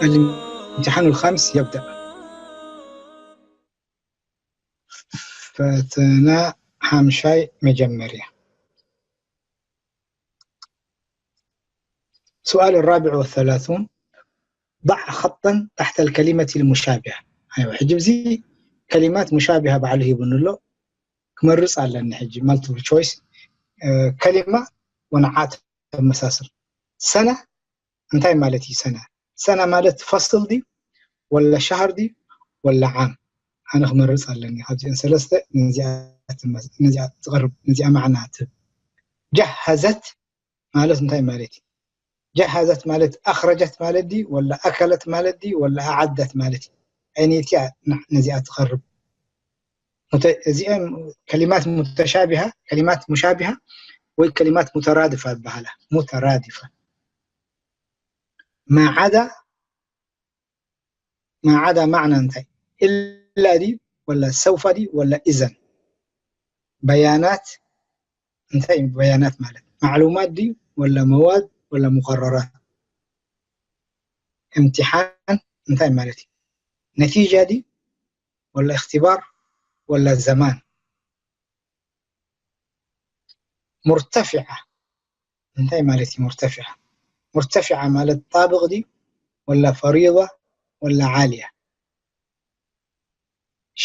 الامتحان الخامس يبدأ. ፈተና ሓምሻይ መጀመርያ። سؤال الرابع والثلاثون، ضع خطا تحت الكلمة المشابهة. ኣይዋ ሕጂ ብዚ ከሊማት ሙሻቢሃ ባዕሉ ሂቡኒ ኣሎ። ክመርጽ ኣለኒ ሕጂ፣ multiple choice። ከሊማ ወንዓት ተመሳስል። ሰነ እንታይ ማለት እዩ? ሰነ ሰነ ማለት ፈስል ድዩ ወላ ሻህር ድዩ ወላ ዓም? ኣነ ክመርጽ ኣለኒ ካብዚአን ሰለስተ። ነዚኣ ትመስ- ነዚኣ ትቐርብ ነዚኣ ማዕና ትህብ። ጀሃዘት ማለት እንታይ ማለት እዩ? ጀሃዘት ማለት ኣኽረጀት ማለት ድዩ ወላ ኣከለት ማለት ድዩ ወላ ኣዓደት ማለት እዩ? ኣይነትያ ነዚኣ ትቐርብ? እዚአን ከሊማት ሙተሻቢሃ፣ ከሊማት ሙሻቢሃ ወይ ከሊማት ሙተራድፋ ይበሃላ። ሙተራድፋ። ማዓዳ ማዓዳ ማዕና እንታይ? ኢላ ድዩ ወላ ሰውፋ ድዩ ወላ ኢዘን? በያናት እንታይ እዩ? በያናት ማለት ማዕሉማት ድዩ ወላ መዋድ ወላ ሙቀረራት? እምትሓን እንታይ ማለት እዩ? ነቲጃ ድዩ ወላ እክትባር ወላ ዘማን? ሙርተፊዓ እንታይ ማለት እዩ? ሙርተፊዓ ሙርተፊዓ ማለት ጣብቕ ድዩ ወላ ፈሪዳ ወላ ዓልያ?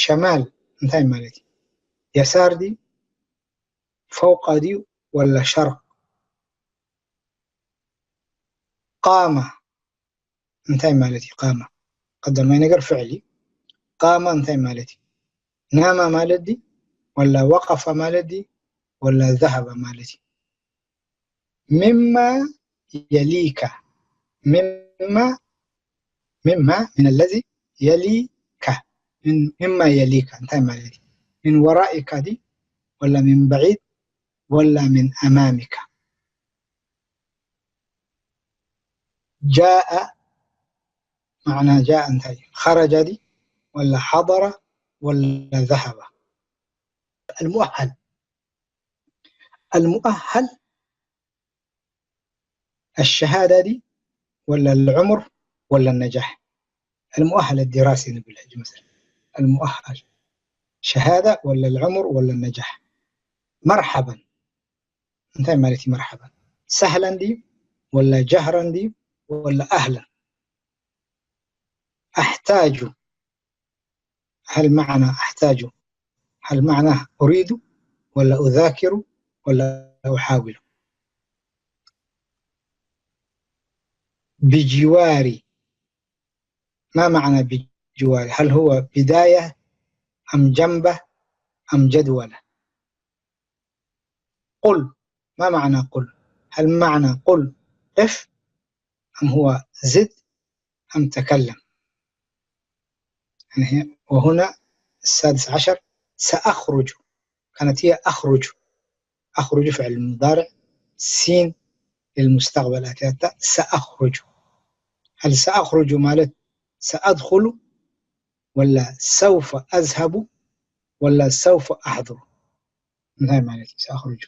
ሸማል እንታይ ማለት እዩ? የሳር ድዩ ፈውቃ ድዩ ወላ ሸርቅ? ቃማ እንታይ ማለት እዩ? ቃማ ቀዳማይ ነገር ፍዕል እዩ። ቃማ እንታይ ማለት እዩ? ናማ ማለት ድዩ ወላ ወቀፋ ማለት ድዩ ወላ ዘሃባ ማለት እዩ? ምማ የሊካ ምማ ምማ ምን ለዚ የሊካ ምማ የሊካ እንታይ ማለት እዩ? ምን ወራኢካ ድዩ ወላ ምን በዒድ ወላ ምን ኣማሚካ? ጃአ ማዕና ጃአ እንታይ እዩ? ኸረጃ ድዩ ወላ ሓደረ ወላ ዘሃበ? المؤهل المؤهل الشهادة ድዩ ወላ العمر ولا النجاح؟ المؤهل الدراسي ንብል ሕጂ مثلا المؤهل شهادة ولا العمر ولا النجاح؟ مرحبا እንታይ ማለት እዩ መርሓባ? ሰህለን ድዩ ወላ ጀህረን ድዩ ወላ ኣህለን? ኣሕታጁ هل معنى أحتاج هل معناه أريد ولا أذاكر ولا أحاول؟ بجواري ما معنى بجواري؟ هل هو بداية أم جنبة أم جدولة؟ قل ما معنى قل؟ هل معنى قل قف أم هو زد أم تكلم؟ يعني هي- وهنا السادس عشر سأخرج كانت هي أخرج أخرج فعل مضارع سين للمستقبل أتيتا سأخرج هل سأخرج ማለት سأدخل ولا سوف أذهب ولا سوف أحضر؟ እንታይ ማለት እዩ سأخرج?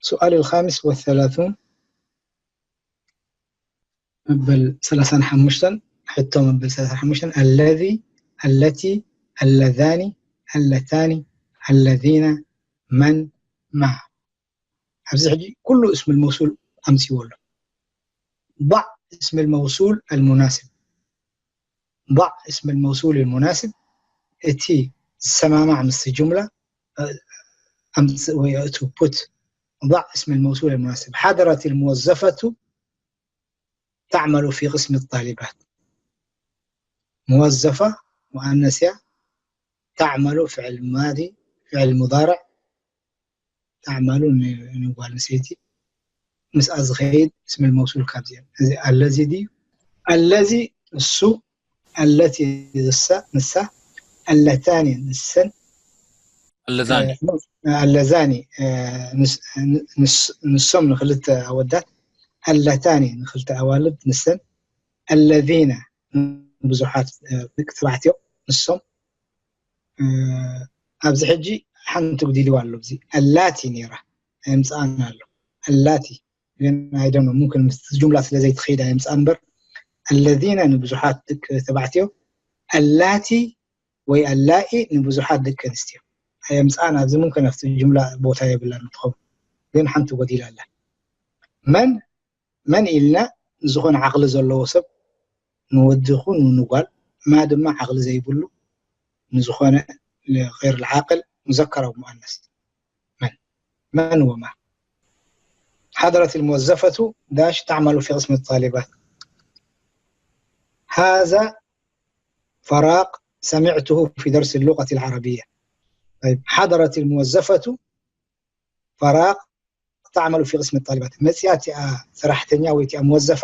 سؤال الخامس والثلاثون መበል ሰላሳን ሓሙሽተን ሕቶ መበል ሰላሳን ሓሙሽተን الذي التي اللذان اللتان الذين من ما ኣብዚ ሕጂ ኩሉ اسم الموصول ኣምፅዎ ኣሎ ضع اسم الموصول المناسب ضع اسم الموصول المناسب እቲ ዝሰማማዕ ምስ ጅምላ ኣምፅእ ወይ እቱ put ضع اسم الموصول المناسب حضرت الموظفة تعمل في قسم الطالبات موظفة مؤنثة تعمل فعل ماضي فعل مضارع تعمل ንጓል ኣንስተይቲ ምስኣ ዝኸይድ اسم الموصول ካብዚኦም እዚ الذي ድዩ الذي ንሱ التي ንሳ ንሳ اللتان ንሰን اللذان اللذان ንሶም ንክልተ ኣወዳት اللتان ንክልተ ኣዋልድ ንሰን الذين ብዙሓት ደቂ ተባዕትዮ ንሶም ኣብዚ ሕጂ ሓንቲ ጉዲልዋ ኣሎ። እዚ ኣላቲ ነይራ ኣየምፅኣን ኣሎ። ኣላቲ ግን ኣይደኖ፣ ሙምክን ምስ ጁምላ ስለ ዘይትኸይድ ኣየምፅኣን እምበር፣ ኣለዚነ ንብዙሓት ደቂ ተባዕትዮ፣ ኣላቲ ወይ ኣላኢ ንብዙሓት ደቂ ኣንስትዮ ኣየምፅኣን። ኣብዚ ሙምክን ኣብቲ ጁምላ ቦታ የብላን እንትኸውን፣ ግን ሓንቲ ጎዲላ ኣላ። መን መን ኢልና ንዝኾነ ዓቕሊ ዘለዎ ሰብ ንወዲ ይኹን ንጓል፣ ማ ድማ ዓቕሊ ዘይብሉ ንዝኾነ غير العاقل مذكر أو مؤنث. من من وما حضرت الموظفة داش تعمل في قسم الطالبات. هذا فراغ سمعته في درس اللغة العربية. طيب، حضرت الموظفة فراغ تعمل في قسم الطالبات. መፅያ እቲኣ ሰራሕተኛ ወይ እቲኣ መወዘፋ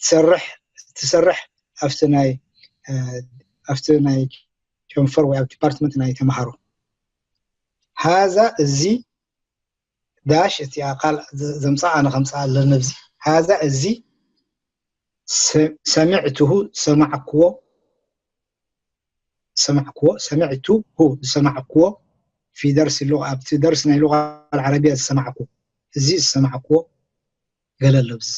ትሰርሕ ትሰርሕ ኣብቲ ናይ ኣብቲ ናይ ጨንፈር ወይ ኣብ ዲፓርትመንት ናይ ተምሃሮ። ሃዛ እዚ ዳሽ እቲኣ ቃል ዘምፃ ኣነ ከምፃ ኣለኒ ኣብዚ። ሃዛ እዚ ሰሚዕትሁ ዝሰማዕክዎ ዝሰማዕክዎ ሰሚዕትሁ ዝሰማዕክዎ في درس اللغة ኣብቲ ደርሲ ናይ ሉغة العربية ዝሰማዕኩ እዚ ዝሰማዕክዎ ገለ ኣሎ ኣብዚ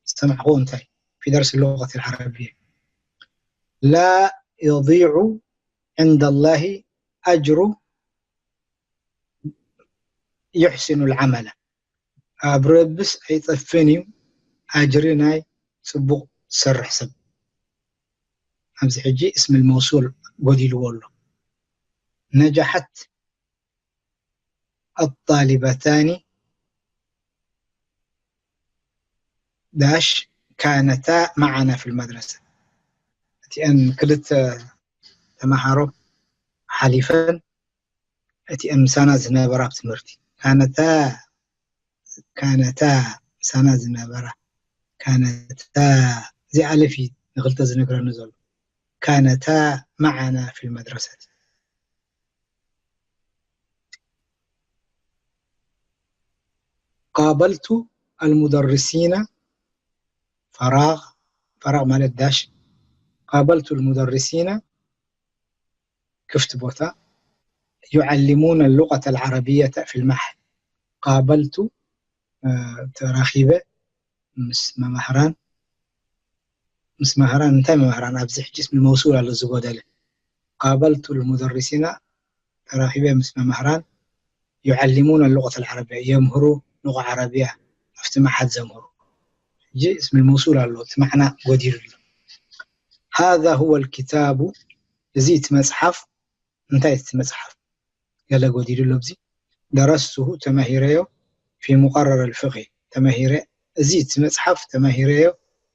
ዝሰማዕክዎ እንታይ في درس اللغة العربية لا يضيع عند الله أجر يحسن العمل ኣብ ረብስ ኣይጠፍን እዩ ኣጅሪ ናይ ፅቡቕ ዝሰርሕ ሰብ። ኣብዚ ሕጂ اسم الموصول ጎዲልዎ ኣሎ። نجحت الطالبتان داش كانتا معنا في المدرسة. እቲአን ክልተ ተምሃሮ ሓሊፈን እቲአን ምሳና ዝነበራ ኣብ ትምህርቲ ካነታ ካነታ ምሳና ዝነበራ ካነታ እዚ ኣለፊ ንክልተ ዝነግረኒ ዘሎ ካነታ معنا في المدرسة قابلت المدرسين فراغ فراغ ማለት ዳሽ قابلت المدرسين ክፍት ቦታ يعلمون اللغة العربية في المعهد قابلت ተራኺበ ምስ መማህራን ምስ መምህራን እንታይ መምህራን ኣብዚ ሕጂ اسم الموصول ኣሎ ዝጎደለ قابلت المدرسين ተራኺበ ምስ መምህራን يعلمون اللغة العربية የምህሩ ሉغة ዓረብያ ኣብቲ መዓድ ዘምህሩ ሕጂ اسم الموصول ኣሎ እቲ ማዕና ጎዲሉ ኣሎ هذا هو الكتاب እዚ እቲ መፅሓፍ እንታይ እቲ መፅሓፍ ገለ ጎዲሉ ኣሎ ኣብዚ درسته ተማሂረዮ في مقرر الفقه ተማሂረ እዚ እቲ መፅሓፍ ተማሂረዮ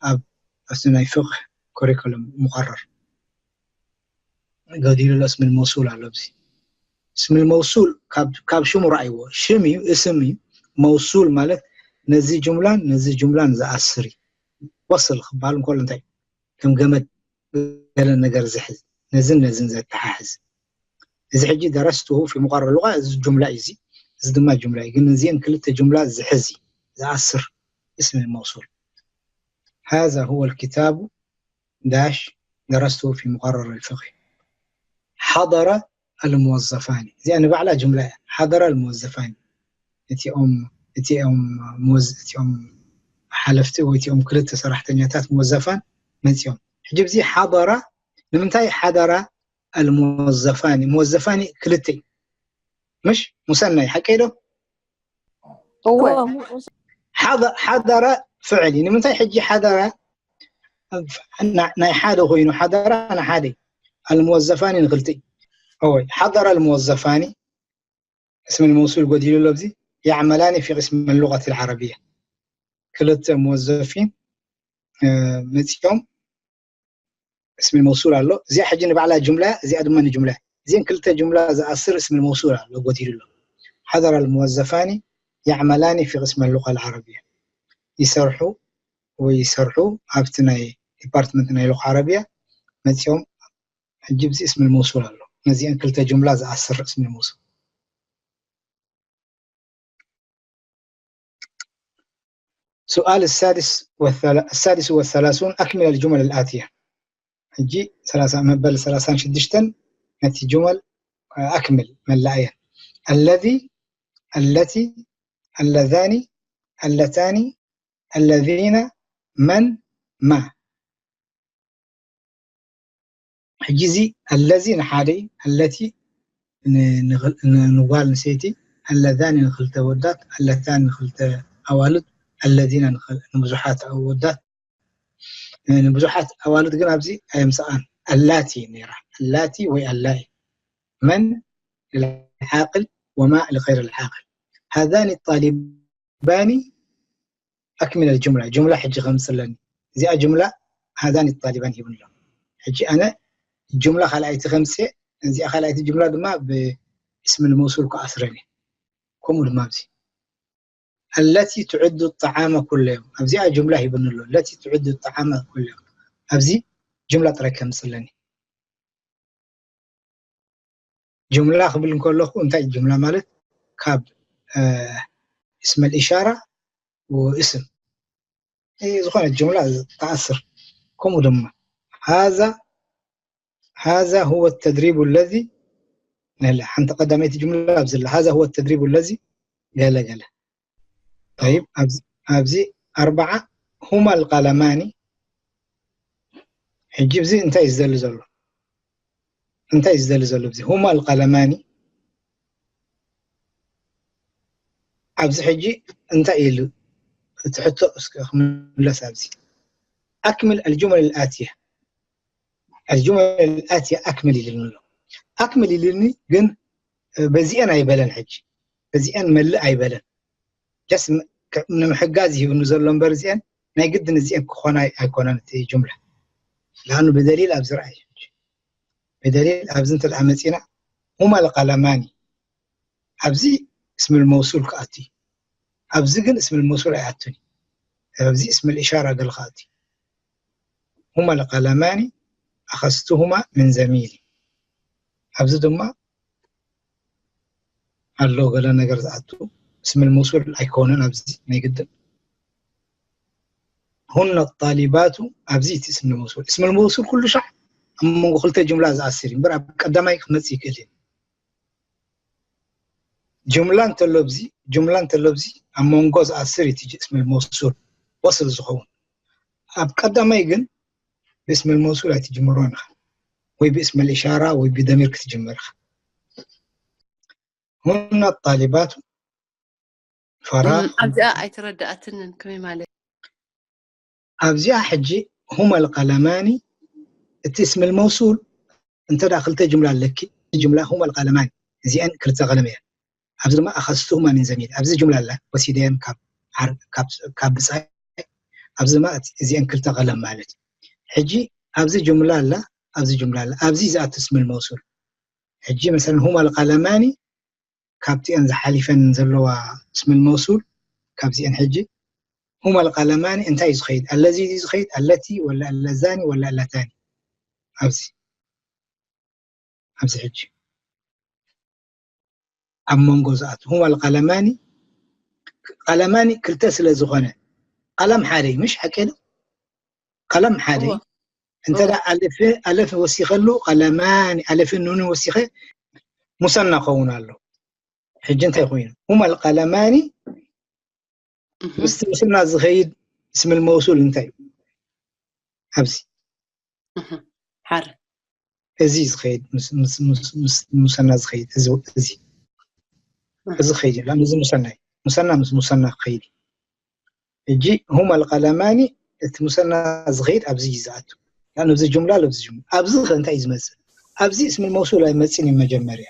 ኣብ ኣብቲ ናይ ፍቅህ كريكولم مقرر ጎዲሉ ኣሎ اسم الموصول ኣሎ ኣብዚ اسم الموصول ካብ ሽሙ ረኣይዎ ሽም እዩ እስም እዩ موصول ማለት ነዚ ጁምላን ነዚ ጁምላን ዝኣስር እዩ وصل ክበሃል እንከሎ እንታይ ከም ገመድ ገለ ነገር ዝሕዝ ነዝን ነዝን ዘተሓሕዝ እዚ ሕጂ درسته في مقرر اللغة እዚ ጁምላ እዩ እዚ እዚ ድማ ጁምላ እዩ ግን እዚአን ክልተ ጁምላ ዝሕዝ እዩ ዝኣስር اسم الموصول هذا هو الكتاب داش درسته في مقرر الفقه حضر الموظفان እዚኣ ንባዕላ ጁምላ እያ حضر الموظفان እቲኦም እቲኦም ሙወዝ እቲኦም ሓለፍቲ ወይ እቲኦም ክልተ ሰራሕተኛታት ሙወዘፋን መፂኦም ሕጂ ብዚ ሓضر ንምንታይ ሓضر الموظفان ሙወዘፋን ክልተ እዩ ምሽ ሙሰናይ ሓቀይ ዶ እወ ሓضر ፍዕል እዩ ንምንታይ ሕጂ ሓضر ናይ ሓደ ኮይኑ ሓضر ንሓደ الموظفان ንክልተ እዩ ወይ حضر الموظفان اسم الموصول ጎዲሉ ኣሎ ኣብዚ يعملان في قسم اللغة العربية ክልተ موظفين መፂኦም اسم الموصول ኣሎ እዚኣ ሕጂ ንባዕላ ጁምላ እዚኣ ድማ ንጁምላ እዚን ክልተ ጁምላ ዝኣስር اسم الموصول ኣሎ ጎዲሉ ኣሎ حضر الموظفان يعملان في قسم اللغة العربية ይሰርሑ ወይ ይሰርሑ ኣብቲ ናይ ዲፓርትመንት ናይ ሉغة ዓረብያ መፂኦም ሕጂ ብዚ اسم الموصول ኣሎ ነዚአን ክልተ ጁምላ ዝኣስር اسم الموصول سؤال السادس والثلا... السادس والثلاثون أكمل الجمل الآتية ሕጂ መበል ሰላሳን ሽዱሽተን ነቲ ጁመል ኣክምል መላእየን። الذي التي اللذان اللتان الذين من ما ሕጂ እዚ الذي ንሓደ እዩ። التي ንጓል ኣንስተይቲ፣ اللذان ንክልተ ኣወዳት፣ اللتان ንክልተ ኣዋልድ፣ الذين ንብዙሓት ኣወዳት፣ ንብዙሓት ኣዋልድ ግን ኣብዚ ኣየምፀኣን። ኣላቲ ነይራ። ኣላቲ ወይ ኣላይ መን ልልዓቅል ወማ ልኸይር ልዓቅል ሃዛኒ ጣሊባኒ ኣክሚል ልጅምላ ጅምላ ሕጂ ከምፅለኒ እዚኣ ጅምላ ሃዛኒ ጣሊባን ሂቡን ኣሎ። ሕጂ ኣነ ጅምላ ካልኣይቲ ከምፅእ እዚኣ ካልኣይቲ ጅምላ ድማ ብእስሚ ልመውሱል ክኣስረን እየ። ከምኡ ድማ ኣብዚ ኣለቲ ትዕዱ ጣዓመ ኩለ እዮም። ኣብዚኣ ጅምላ ሂብኒ ኣሎ። ኣለቲ ትዕዱ ጣዓመ ኩለ እዮም። ኣብዚ ጅምላ ጥራይ ከምፅለኒ። ጅምላ ክብል እንከለኹ እንታይ ጅምላ ማለት ካብ እስመል ኢሻራ ወእስም ዝኾነት ጅምላ ተኣስር። ከምኡ ድማ ሃዛ ሃዛ ሁወ ተድሪቡ ለዚ ሓንቲ ቀዳመይቲ ጅምላ ኣብዚ ሃዛ ሁወ ተድሪቡ ለዚ ገለ ገለ طيب ኣብዚ ኣርባዓ ሁማ ልቃለማኒ ሕጂ እዚ እንታይ እዩ ዝደሊ ዘሎ እንታይ እዩ ዝደሊ ዘሎ እዚ ሁማ ልቃለማኒ ኣብዚ ሕጂ እንታይ ኢሉ እቲ ሕቶ እስከ ክምለስ ኣብዚ ኣክምል ኣልጁመል ኣልኣትያ ኣልጁመል ኣልኣትያ ኣክምል ኢልኒ ኣሎ ኣክምል ኢልኒ ግን በዚአን ኣይበለን ሕጂ በዚአን መልእ ኣይበለን ጀስ ንምሕጋዝ ይህብኒ ዘሎ እምበር እዚአን ናይ ግድን እዚአን ክኾና ኣይኮነን እቲ ጅምላ ለኣኑ ብደሊል ኣብዚ ረኣይ ብደሊል ኣብዚ እንተ መፂና ሁማ ልቃለማኒ ኣብዚ እስምል መውሱል ክኣቱ ኣብዚ ግን እስምል መውሱል ኣይኣቱን ኣብዚ እስምል ኢሻራ ገለ ክኣቱ ሁማ ልቃለማኒ ኣኸዝቱሁማ ምን ዘሚሊ ኣብዚ ድማ ኣሎ ገለ ነገር ዝኣቱ እስምል መውሱል ኣይኮነን ኣብዚ ናይ ግድን ሁነ ጣሊባቱ ኣብዚ እቲ እስምል መውሱል እስምል መውሱል ኩሉ ሻዕ ኣብ መንጎ ክልተ ጅምላ ዝኣስር እዩ እምበር ኣብ ቀዳማይ ክመፅእ ይክእል እዩ ጅምላ እንተሎ ኣብዚ ጅምላ እንተሎ ኣብዚ ኣብ መንጎ ዝኣስር እዩ እቲ እስምል መውሱል ወስል ዝኸውን ኣብ ቀዳማይ ግን ብእስምል መውሱል ኣይትጅምሮን ኢኻ ወይ ብእስምል ኢሻራ ወይ ብደሚር ክትጅምር ኢኻ ሁና ጣሊባቱ ፈራ ኣብዚኣ ኣይተረዳኣትንን ከመይ ማለት ኣብዚኣ ሕጂ ሁማ ልቀለማኒ እቲ እስምል መውሱል እንተ ደኣ ክልተ ጅምላ ኣለኪ ጅምላ ሁማ ልቀለማኒ እዚአን ክልተ ቀለም እየን ኣብዚ ድማ ኣኸዝቱሁማ ሚን ዘሚል ኣብዚ ጅምላ ኣላ ወሲደየን ካብ ዓር ካብ ካብ ብጻይ ኣብዚ ድማ እዚአን ክልተ ቀለም ማለት ሕጂ ኣብዚ ጅምላ ኣላ ኣብዚ ጅምላ ኣላ ኣብዚ ዝኣቱ እስምል መውሱል ሕጂ መሰለን ሁማ ልቀለማኒ ካብቲአን ዝሓሊፈን ዘለዋ እስምል መውሱል ካብዚአን ሕጂ ሁማ ልቀለማኒ እንታይ እዩ ዝኸይድ ኣለዚ እዩ ዝኸይድ ኣለቲ ወላ ኣለዛኒ ወላ ኣለታኒ ኣብዚ ኣብዚ ሕጂ ኣብ መንጎ ዝኣቱ ሁማ ልቀለማኒ ቀለማኒ ክልተ ስለ ዝኾነ ቀለም ሓደ እዩ ምሽ ሓቂ ዶ ቀለም ሓደ እዩ እንተ ኣለፍ ኣለፍ ወሲኸሉ ቀለማኒ ኣለፍ ኑን ወሲኸ ሙሰና ኸውን ኣሎ ሕጂ እንታይ ኮይኑ ሁማ ልቀለማኒ ምስቲ ሙሰና ዝኸይድ እስምል መውሱል እንታይ እዩ ኣብዚ ሓር እዚ ዝኸይድ ሙሰና ዝኸይድ እዚ እዚ እዚ ኸይድ እዩ እዚ ሙሰና እዩ ሙሰና ምስ ሙሰና ክኸይድ እዩ ሕጂ ሁማ ልቀለማኒ እቲ ሙሰና ዝኸይድ ኣብዚ እዩ ዝኣቱ ያን እዚ ጅምላ ኣብዚ ጅምላ ኣብዚ ኸ እንታይ እዩ ዝመፅእ ኣብዚ እስሚ መውሱል ኣይመፅን እዩ መጀመርያ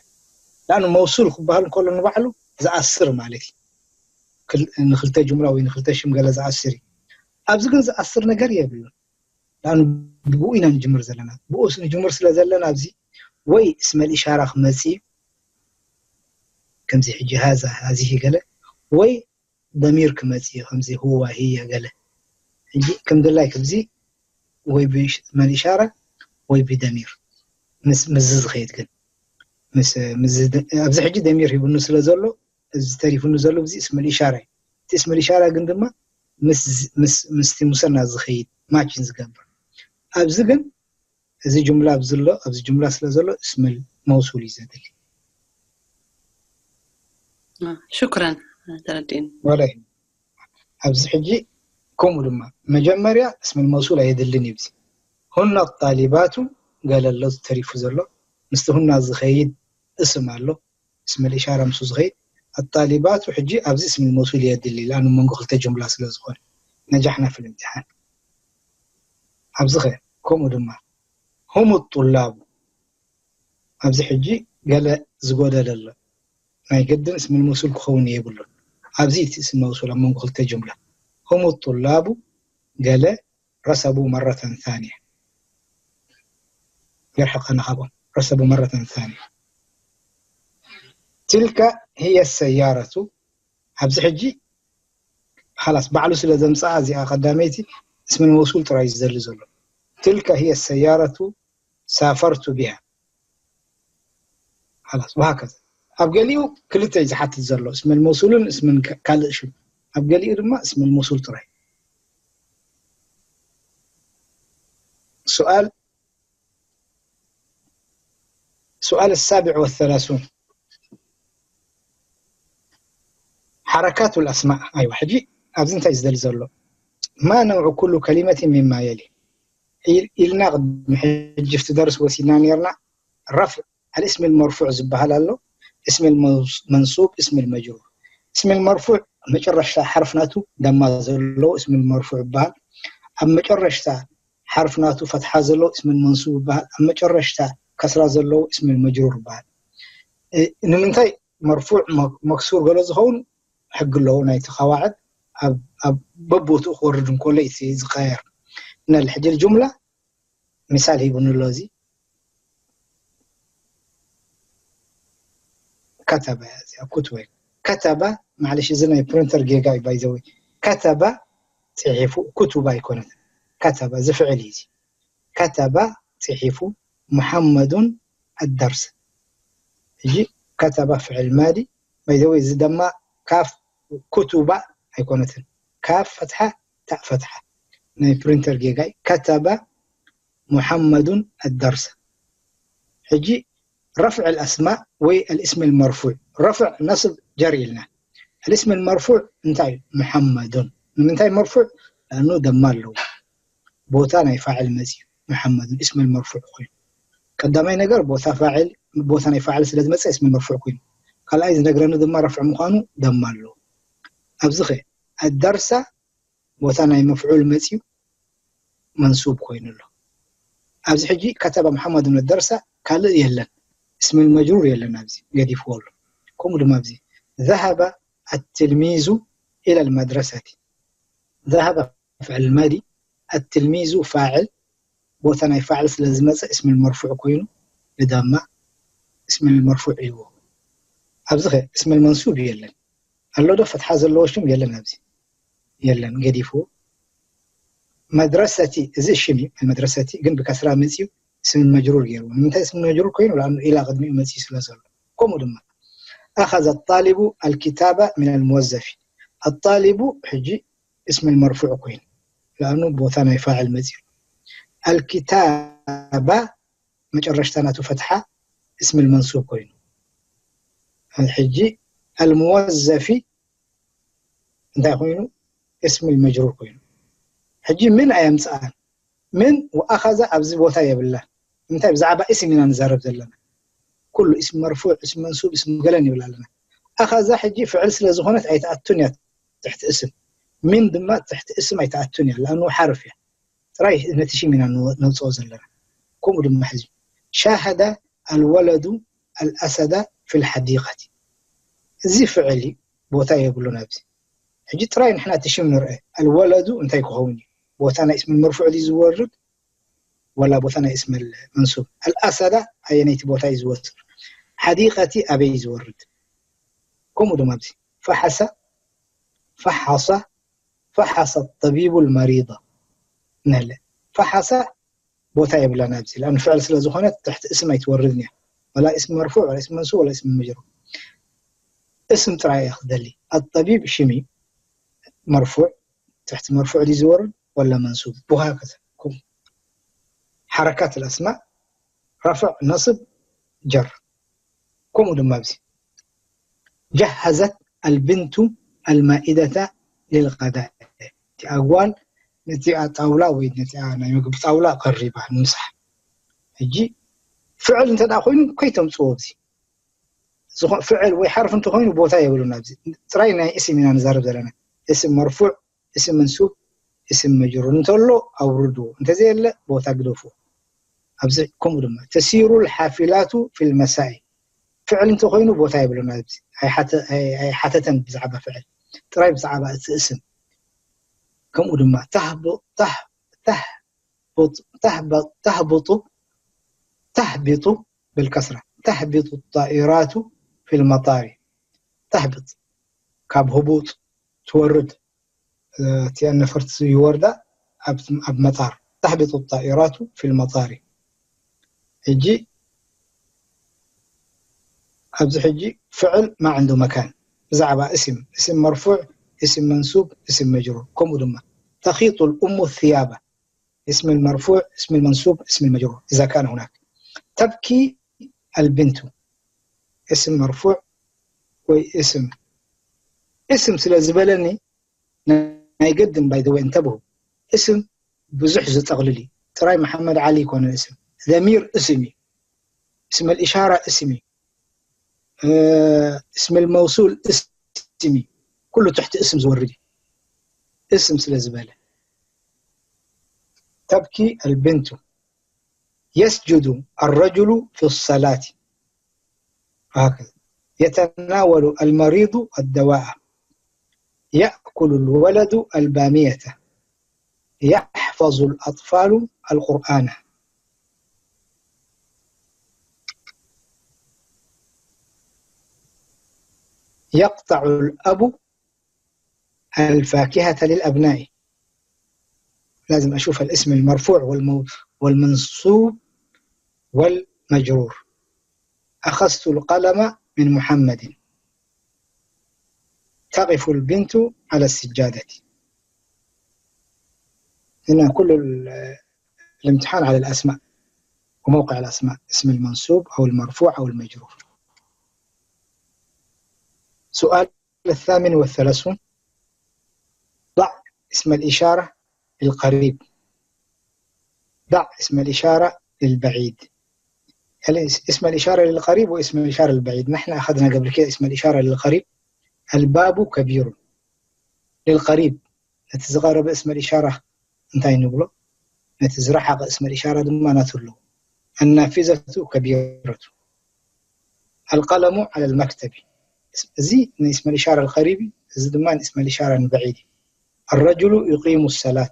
ያን መውሱል ክበሃል እንከሎ ንባዕሉ ዝኣስር ማለት እዩ ንክልተ ጅምላ ወይ ንክልተ ሽም ገለ ዝኣስር እዩ ኣብዚ ግን ዝኣስር ነገር የብሉን ላን ብኡ ኢና ንጅምር ዘለና ብኡስ ንጅምር ስለ ዘለና ኣብዚ ወይ እስመል ኢሻራ ክመጽእ ከምዚ ሕጂ ሃዛ ሃዚ ገለ ወይ ደሚር ክመጽእ ከምዚ ሁዋ ህየ ገለ ሕጂ ከም ድላይ ከምዚ ወይ ብእስመል ኢሻራ ወይ ብደሚር ምስ ምዚ ዝኸይድ ግን ምስ ኣብዚ ሕጂ ደሚር ሂቡኒ ስለ ዘሎ እዚ ተሪፉኒ ዘሎ እዚ እስመል ኢሻራ እዩ እቲ እስመል ኢሻራ ግን ድማ ምስቲ ሙሰና ዝኸይድ ማችን ዝገብር ኣብዚ ግን እዚ ጅምላ ኣብዚ ኣሎ ኣብዚ ጅምላ ስለ ዘሎ እስመል መውሱል እዩ ዘድሊ ሽኩራን። ተረዲእን። ወላይ ኣብዚ ሕጂ ከምኡ ድማ መጀመርያ እስም መውሱል ኣየድልን እዩ። እዚ ሁና ጣሊባቱ ገለ ኣሎ ተሪፉ ዘሎ ምስቲ ሁና ዝኸይድ እስም ኣሎ፣ እስም ኢሻራ ምስ ዝኸይድ ኣጣሊባቱ ሕጂ ኣብዚ እስም መውሱል የድሊ ለኣኑ መንጎ ክልተ ጅምላ ስለ ዝኾነ ነጃሕና ፊል እምትሓን። ኣብዚ ኸ ከምኡ ድማ ሁሙ ጡላቡ ኣብዚ ሕጂ ገለ ዝጎደለ ኣሎ። ናይ ግድን እስም መውሱል ክኸውን የብሉን። ኣብዚ እቲ እስም መውሱል ኣብ መንጎ ክልተ ጅምላ ሁሙ ጡላቡ ገለ ረሰቡ መረተን ታንያ የርሕቐና ካብኦም ረሰቡ መረተን ታንያ ትልከ ህየ ሰያረቱ ኣብዚ ሕጂ ሓላስ ባዕሉ ስለ ዘምፅኣ እዚኣ ቀዳመይቲ እስምን መውሱል ጥራይ ዝደሊ ዘሎ ትልከ ህየ ሰያረቱ ሳፈርቱ ቢሃ ሓላስ ወሃከዛ ኣብ ገሊኡ ክልተ እዩ ዝሓትት ዘሎ እስምን መውሱልን እስምን ካልእ ሽም ኣብ ገሊኡ ድማ እስምን መውሱል ጥራይ ሱኣል سؤال السابع والثلاثون حركات الأسماء أيوة ሕጂ ኣብዚ እንታይ ዝደሊ ዘሎ ما نوع كل كلمة مما يلي ኢልና ቅድሚ ሕጂ ፍቲ ደርስ ወሲድና ነርና رفع الاسم المرفوع ዝበሃል ኣሎ اسم المنصوب اسم المجرور اسم المرفوع መጨረሽታ ሓርፍ ናቱ ደማ ዘለዎ اسم المرفوع ይበሃል ኣብ መጨረሽታ ሓርፍ ናቱ ፈትሓ ዘለዎ اسم المنصوب ይበሃል ኣብ መጨረሽታ ከስራ ዘለዎ اسم المجرور ይበሃል ንምንታይ مرفوع مكسور ገሎ ዝኸውን ሕጊ ኣለዎ ናይቲ قواعد ኣብ በቦትኡ ክወርድ እንከሎ እዩ ዝቀየር ነል ሕጂ الجملة ምሳል ሂቡኒ ኣሎ እዚ ከተበ እዚኣ ኩትበ ከተበ ማዕለሽ እዚ ናይ ፕሪንተር ጌጋ እዩ ባይዘወይ ከተበ ፅሒፉ ኩቱባ ኣይኮነትን ከተበ ዝፍዕል እዩ እዚ ከተበ ፅሒፉ ሙሐመዱን ኣደርሰ ሕጂ ከተበ ፍዕል ማዲ ባይዘወይ እዚ ደማ ካፍ ኩቱባ ኣይኮነትን ካፍ ፈትሓ ታእ ፈትሓ ናይ ፕሪንተር ጌጋይ ከተበ ሙሐመዱን ኣደርሰ ሕጂ رفع الأسماء ወይ الاسم المرفوع رفع نصب جر ኢልና الاسم المرفوع እንታይ እዩ محمد ንምንታይ مرفوع لأنه ደማ ኣለዎ ቦታ ናይ فاعل መፅዩ محمد اسم المرفوع ኮይኑ ቀዳማይ ነገር ቦታ فاعل ቦታ ናይ فاعل ስለ ዝመፀ اسم المرفوع ኮይኑ ካልኣይ ዝነግረኒ ድማ رفع ምዃኑ ደማ ኣለዎ ኣብዚ ኸ الدرس ቦታ ናይ مفعول መፅዩ منصوب ኮይኑ ኣሎ ኣብዚ ሕጂ كتب محمد الدرس ካልእ የለን اسم المجرور የለን ኣብዚ ገዲፍዎ ኣሎ ከምኡ ድማ ኣብዚ ذهب التلميذ إلى المدرسة ذهب فعل الماضي التلميذ فاعل ቦታ ናይ فاعل ስለ ዝመፀ اسم المرفوع ኮይኑ ብደማ اسم المرفوع እዩ ኣብዚ ኸ اسم المنصوب የለን ኣሎ ዶ ፈትሓ ዘለዎ ሽም የለን ኣብዚ የለን ገዲፍዎ መድረሰቲ እዚ ሽም እዩ መድረሰቲ ግን ብከስራ መፅዩ ስም መጅሩር ገይርዎ ንምንታይ ስም መጅሩር ኮይኑ ለኣኑ ኢላ ቅድሚኡ መፅዩ ስለ ዘሎ ከምኡ ድማ أخذ الطالب الكتاب من الموظف الطالب ሕጂ اسم المرفوع ኮይኑ ለኣኑ ቦታ ናይ فاعل መፅዩ الكتاب መጨረሽታ ናቱ ፈትሓ اسم المنصوب ኮይኑ ሕጂ الموظف እንታይ ኮይኑ اسم المجرور ኮይኑ ሕጂ من ኣየምፅኣን من وأخذ ኣብዚ ቦታ የብላን እንታይ ብዛዕባ اسم ኢና ንዛረብ ዘለና ኩሉ اسم مرفوع اسم منصوب اسم ገለን ይብል ኣለና أخذ ሕጂ ፍዕል ስለ ዝኾነት ኣይትኣቱን እያ ትሕቲ اسم من ድማ ትሕቲ اسم ኣይትኣቱን እያ ለኣኑ ሓርፍ እያ ጥራይ ነቲ ሽም ኢና ነውፅኦ ዘለና ከምኡ ድማ ሕዚ شاهد الولد الأسد في الحديقة እዚ ፍዕል እዩ ቦታ የብሉን ኣብዚ ሕጂ ጥራይ ንሕና እቲ ሽም ንርአ الولد እንታይ ክኸውን እዩ ቦታ ናይ اسم المرفوع ድዩ ዝወርድ ወላ ቦታ ናይ اسم المنصوب الأسد ኣየነይቲ ቦታ እዩ ዝወርድ حديقة ኣበይ እዩ ዝወርድ ከምኡ ድማ ኣብዚ فحص فحص فحص الطبيب المريض ነለ فحص ቦታ የብላን ኣብዚ ለኣን ፍዕል ስለ ዝኾነት ትሕቲ اسم ኣይትወርድን እያ ولا اسم مرفوع ولا اسم منصوب ولا اسم مجرور اسم ጥራይ እያ ክትደሊ الطبيب ሽም እዩ مرفوع ትሕቲ مرفوع ድዩ ዝወርድ ولا منصوب وهكذا حركات الأسماء رفع نصب جر ከምኡ ድማ ኣብዚ جهزت البنت المائدة للغداء። እቲኣ ጓል ነቲኣ ጣውላ ወይ ነቲኣ ናይ ምግቢ ጣውላ ቀሪባ ንምሳሕ። ሕጂ ፍዕል እንተ ደኣ ኮይኑ ከይተምፅዎ ኣብዚ ዝኾ-፣ ፍዕል ወይ ሓርፍ እንተኾይኑ ቦታ የብሉን። ኣብዚ ጥራይ ናይ እስም ኢና ንዛረብ ዘለና። እስም መርፉዕ፣ እስም መንሱብ፣ እስም መጅሩር እንተሎ ኣውርድዎ፣ እንተዘየለ ቦታ ግደፍዎ። ኣብዚ ከምኡ ድማ ተሲሩ الحافلات في المساء። ፍዕል እንተኾይኑ ቦታ የብሉን። ኣብዚ ኣይሓተ-፣ ኣይ-፣ ኣይሓተተን ብዛዕባ ፍዕል፣ ጥራይ ብዛዕባ እቲ እስም። ከምኡ ድማ ተህቡ-፣ ተህ-፣ ተህቡጥ፣ ተህበ-፣ ተህቡጡ፣ ተህቢጡ بالكسرة، تهبط الطائرات في المطار። ተህብጥ ካብ ህቡጥ ትወርድ፣ እ፣ እቲኣን ነፈርቲ ይወርዳ ኣብ፣ ኣብ መጣር። تهبط الطائرات في المطار። ሕጂ ኣብዚ ሕጂ ፍዕል ما عنده مكان ብዛዕባ እስም፣ እስም መርፉዕ፣ እስም መንሱብ፣ እስም መጅሩር። ከምኡ ድማ تخيط الأم الثياب، اسم المرفوع، اسم المنصوب، اسم المجرور إذا كان هناك. تبكي البنت، اسم مرفوع ወይ اسم، اسم ስለ ዝበለኒ ናይ ገድን፣ by the way፣ እንተብሁ። اسم ብዙሕ ዝጠቕልል እዩ። ጥራይ መሓመድ ዓሊ ይኮነን اسم። ضمير اسم እዩ። اسم الإشارة اسم እዩ። እ፣ اسم الموصول اسم እዩ። ኩሉ ትሕቲ اسم ዝወርድ እዩ። اسم ስለ ዝበለ። تبكي البنت. يسجد الرجل في الصلاة. وهكذا. يتناول المريض الدواء. يأكل الولد البامية. يحفظ الأطفال القرآن. يقطع الأب الفاكهة للأبناء. لازم أشوف الاسم المرفوع والمو-، والمنصوب والمجرور. أخذت القلم من محمد. تقف البنت على السجادة. هنا كل ال-، الامتحان على الأسماء وموقع الأسماء، اسم المنصوب أو المرفوع أو المجرور. سؤال الثامن والثلاثون. ضع اسم الإشارة للقريب. ضع اسم الإشارة للبعيد. يعني اس-، اسم الإشارة للقريب واسم الإشارة للبعيد. نحن أخذنا قبل كده اسم الإشارة للقريب. الباب كبير. للقريب، ነቲ ዝቐረበ اسم الإشارة እንታይ ንብሎ? ነቲ ዝረሓቐ اسم الإشارة ድማ ናቱ ኣለዎ። النافذة كبيرة. القلم على المكتب። እዚ ንاسم الإشارة القريب እዩ፣ እዚ ድማ ንاسم الإشارة ንبعيد እዩ። الرجل يقيم الصلاة.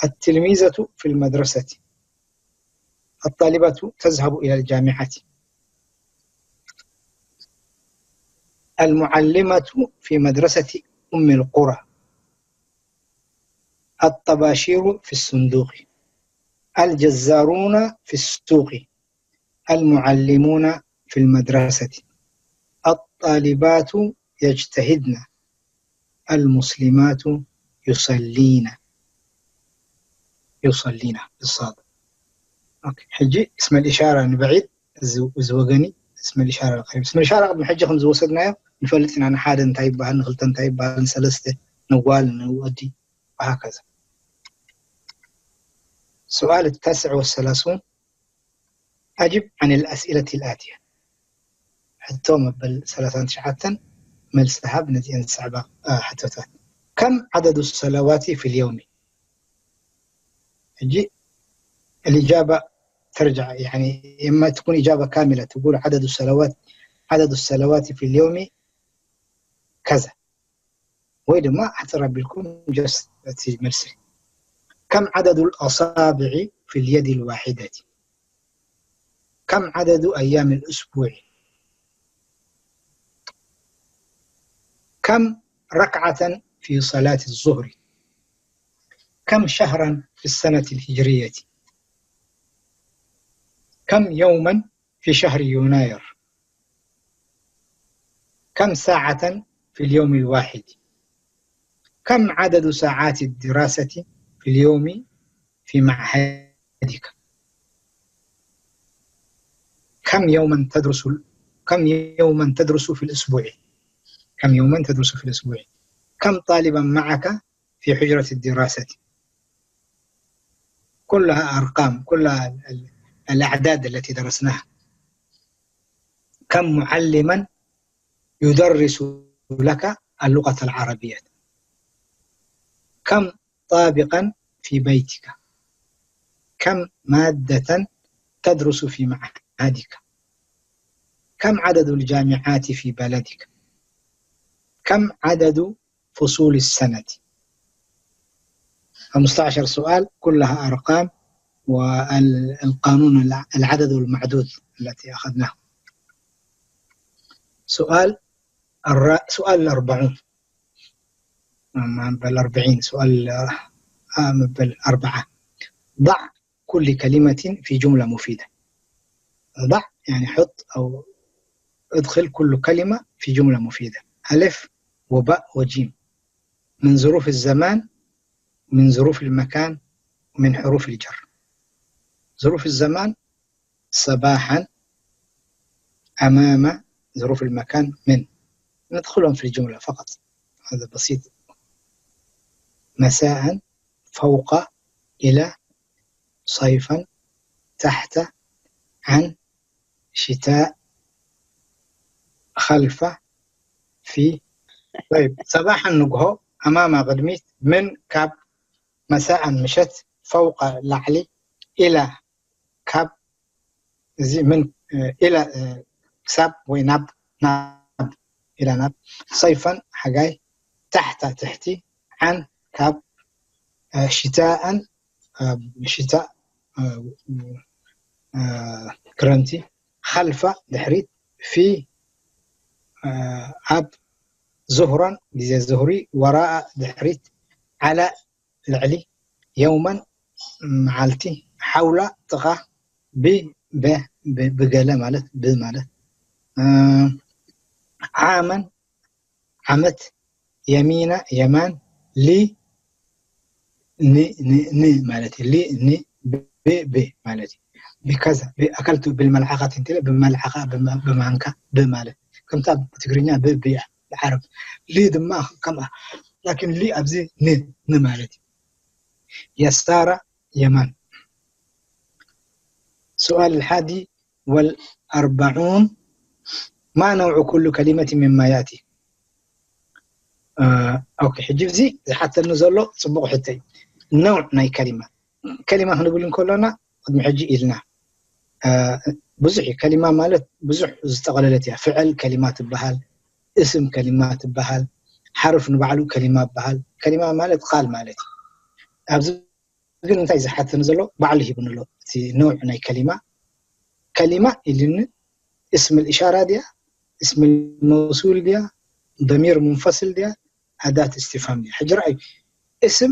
التلميذة في المدرسة. الطالبة تذهب إلى الجامعة. المعلمة في مدرسة أم القرى. الطباشير في الصندوق. الجزارون في السوق. المعلمون في المدرسة. الطالبات يجتهدن. المسلمات يصلين. يصلين بالصاد. أوكي. ሕጂ اسم الإشارة ንبعيد እዚ፣ እዚ ወገኒ اسم الإشارة ንقريب። اسم الإشارة ቅድሚ ሕጂ ከም ዝወሰድናዮ ንፈልጥ ኢና፣ ንሓደ እንታይ ይበሃል፣ ንክልተ እንታይ ይበሃል፣ ንሰለስተ፣ ንጓል፣ ንወዲ፣ وهكذا. سؤال التاسع والثلاثون. أجب عن الأسئلة الآتية. ሕቶ መበል ሰላሳን ትሽዓተን መልሲ ሃብ ነዚአን ዝስዕባ፣ አ፣ ሕቶታት። كم عدد الصلوات في اليوم؟ ሕጂ الإجابة ترجع، يعني، إما تكون إجابة كاملة، تقول عدد الصلوات، عدد الصلوات في اليوم كذا. ወይ ድማ ኣሕፅር ኣቢልኩም just እቲ መልሲ። كم عدد الأصابع في اليد الواحدة؟ كم عدد أيام الأسبوع؟ كم ركعة في صلاة الظهر؟ كم شهرا في السنة الهجرية؟ كم يوما في شهر يناير؟ كم ساعة في اليوم الواحد؟ كم عدد ساعات الدراسة في اليوم في معهدك؟ كم يوما تدرس، كم يوما تدرس في الأسبوع؟ كم يوما تدرس في الأسبوع؟ كم طالبا معك في حجرة الدراسة؟ كلها أرقام، كلها ال- ال- الأعداد التي درسناها. كم معلما يدرس لك اللغة العربية؟ كم طابقا في بيتك؟ كم مادة تدرس في معهدك؟ كم عدد الجامعات في بلدك؟ كم عدد فصول السنة؟ خمستاشر سؤال، كلها أرقام، والقانون العدد والمعدود التي أخذناه. سؤال الر... سؤال الأربعون، ما بل أربعين سؤال، آه، ما بل أربعة. ضع كل كلمة في جملة مفيدة. ضع يعني حط أو ادخل كل كلمة في جملة مفيدة. ألف وباء وجيم. من ظروف الزمان، من ظروف المكان، من حروف الجر. ظروف الزمان: صباحا، أمام. ظروف المكان: من. ندخلهم في الجملة فقط، هذا بسيط. مساء، فوق، إلى، صيفا، تحت، عن، شتاء، خلف، في. طيب، صباحا ንግሆ، أمام ቅድሚት፣ من ካብ፣ مساء ምሸት፣ فوق ላዕሊ፣ إلى ካብ፣ እዚ من إلى ክሳብ ወይ ናብ፣ ናብ إلى ናብ፣ صيفا ሓጋይ፣ تحت ትሕቲ፣ عن ካብ፣ ሽታእን ሽታእ ክረምቲ፣ خلف ድሕሪት፣ في ኣብ ظهرا ግዜ ظهሪ፣ وراء ድሕሪት፣ على ልዕሊ፣ يوما መዓልቲ፣ حول ጥቓ፣ ب ብገለ ማለት ብ ማለት፣ ዓመን ዓመት፣ يمين የማን፣ ل ን ን ን ማለት እዩ። ل ን ብ ብ ማለት እዩ። ብከዛ ኣከልቱ ብልመልዓኻ ትንትለ ብመልዓኻ ብማንካ ብ ማለት ከምታ ብትግርኛ ብ ብያ ብዓረብ ሊ ድማ ከምኣ ላኪን ሊ ኣብዚ ን ን ማለት እዩ። የሳራ የማን። سؤال الحادي والأربعون، ما نوع كل كلمة مما يأتي؟ ኦኬ፣ ሕጂ እዚ ዝሓተኒ ዘሎ ፅቡቕ ሕቶ እዩ። ነውዕ ናይ ከሊማ ከሊማ ክንብል እንከሎና ቅድሚ ሕጂ ኢልና ብዙሕ እዩ። ከሊማ ማለት ብዙሕ ዝጠቐለለት እያ። ፍዕል ከሊማ ትበሃል፣ እስም ከሊማ ትበሃል፣ ሓርፍ ንባዕሉ ከሊማ ይበሃል። ከሊማ ማለት ቃል ማለት እዩ። ኣብዚ ግን እንታይ ዝሓተኒ ዘሎ ባዕሉ ሂቡኒ ኣሎ እቲ ነውዕ ናይ ከሊማ። ከሊማ ኢልኒ እስም ልእሻራ ድያ፣ እስም መውሱል ድያ፣ ደሚር ሙንፈስል ድያ፣ ኣዳት እስትፋም ድያ? ሕጂ ረኣዩ፣ እስም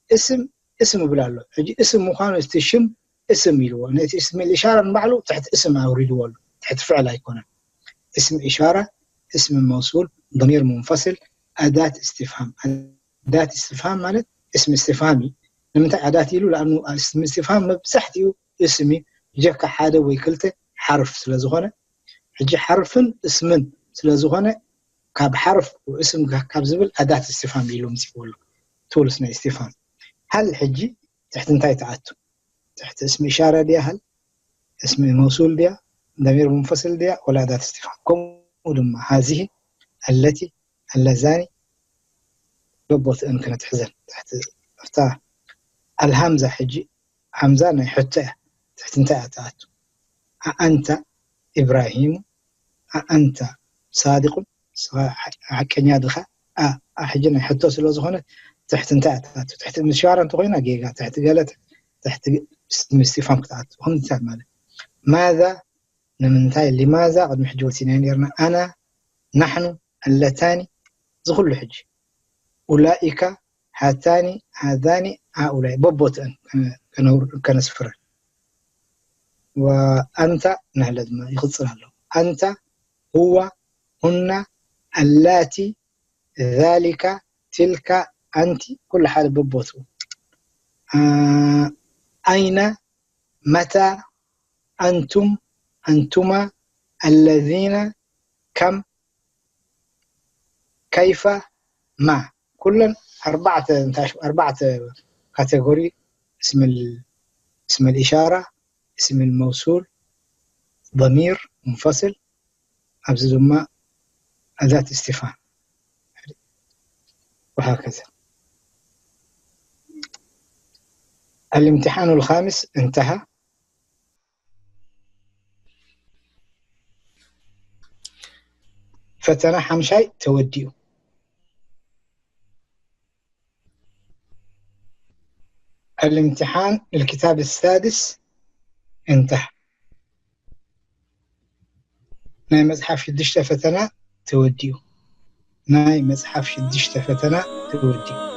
እስም እስም ይብል ኣሎ። ሕጂ እስም ምዃኑ እቲ ሽም እስም ኢልዎ፣ ነቲ እስም ልእሻራ ንባዕሉ ትሕቲ እስም ኣውሪድዎ ኣሎ፣ ትሕቲ ፍዕል ኣይኮነን። እስም እሻራ፣ እስም መውሱል፣ ደሚር ሙንፈስል፣ ኣዳት እስትፍሃም። ኣዳት እስትፍሃም ማለት እስም እስትፍሃም እዩ። ንምንታይ ኣዳት ኢሉ? ለኣኑ እስም እስትፍሃም መብዛሕትኡ እስም እዩ፣ ብጀካ ሓደ ወይ ክልተ ሓርፍ ስለ ዝኾነ። ሕጂ ሓርፍን እስምን ስለ ዝኾነ ካብ ሓርፍ እስም ካብ ዝብል ኣዳት እስትፍሃም ኢሉ ምፅእዎ ኣሎ። ቱልስ ናይ እስትፍሃም። ሃል ሕጂ ትሕቲ እንታይ ትኣቱ? ትሕቲ እስም እሻራ ድያ ሃል? እስም መውሱል ድያ? ደሚር ሙንፈስል ድያ? ወላ ኣዳት እስትፍሃም። ከምኡ ድማ ሃዚህ፣ ኣለቲ፣ ኣለዛኒ በቦትእን ክነትሕዘን። ትሕቲ እፍታ ኣልሃምዛ ሕጂ ሃምዛ ናይ ሕቶ እያ። ትሕቲ እንታይ እያ ትኣቱ? ኣኣንታ ኢብራሂሙ ኣኣንታ ሳዲቁን ሓቀኛ ድኻ? ሕጂ ናይ ሕቶ ስለ ዝኾነ ትሕቲ እንታይ እያ ትኣቱ? ትሕቲ ምሻራ እንተኾይና ጌጋ፣ ትሕቲ ገለ ትሕቲ ምስጢፋም ክትኣቱ። ከምዚታት ማለት ማዛ ንምንታይ ሊማዛ ቅድሚ ሕጂ ወሲና ነርና። ኣና ናሕኑ ኣለታኒ ዝኩሉ ሕጂ ኡላኢካ ሃታኒ ሃዛኒ ሃኡላይ በቦትአን ከነስፍረን። ወኣንታ ናህለ ድማ ይቕጽል ኣሎ። ኣንታ፣ ሁዋ፣ ሁና፣ ኣላቲ፣ ዛሊካ፣ ትልካ፣ ኣንቲ ኩሉ ሓደ በቦትኡ። ኣይና፣ መታ፣ ኣንቱም፣ ኣንቱማ፣ ኣለዚና፣ ከም كيف ما. ኩለን ኣርባዕተ እንታይ ሽሙ ኣርባዕተ ካተጎሪ እስም ال- اسم الإشارة، اسم الموصول، ضمير منفصل، ኣብዚ ድማ أداة استفهام وهكذا. الامتحان الخامس انتهى. ፈተና ሓምሻይ ተወዲኡ። الامتحان للكتاب السادس انتهى. ናይ መጽሓፍ ሽዱሽተ ፈተና ተወዲኡ። ናይ መጽሓፍ ሽዱሽተ ፈተና ተወዲኡ።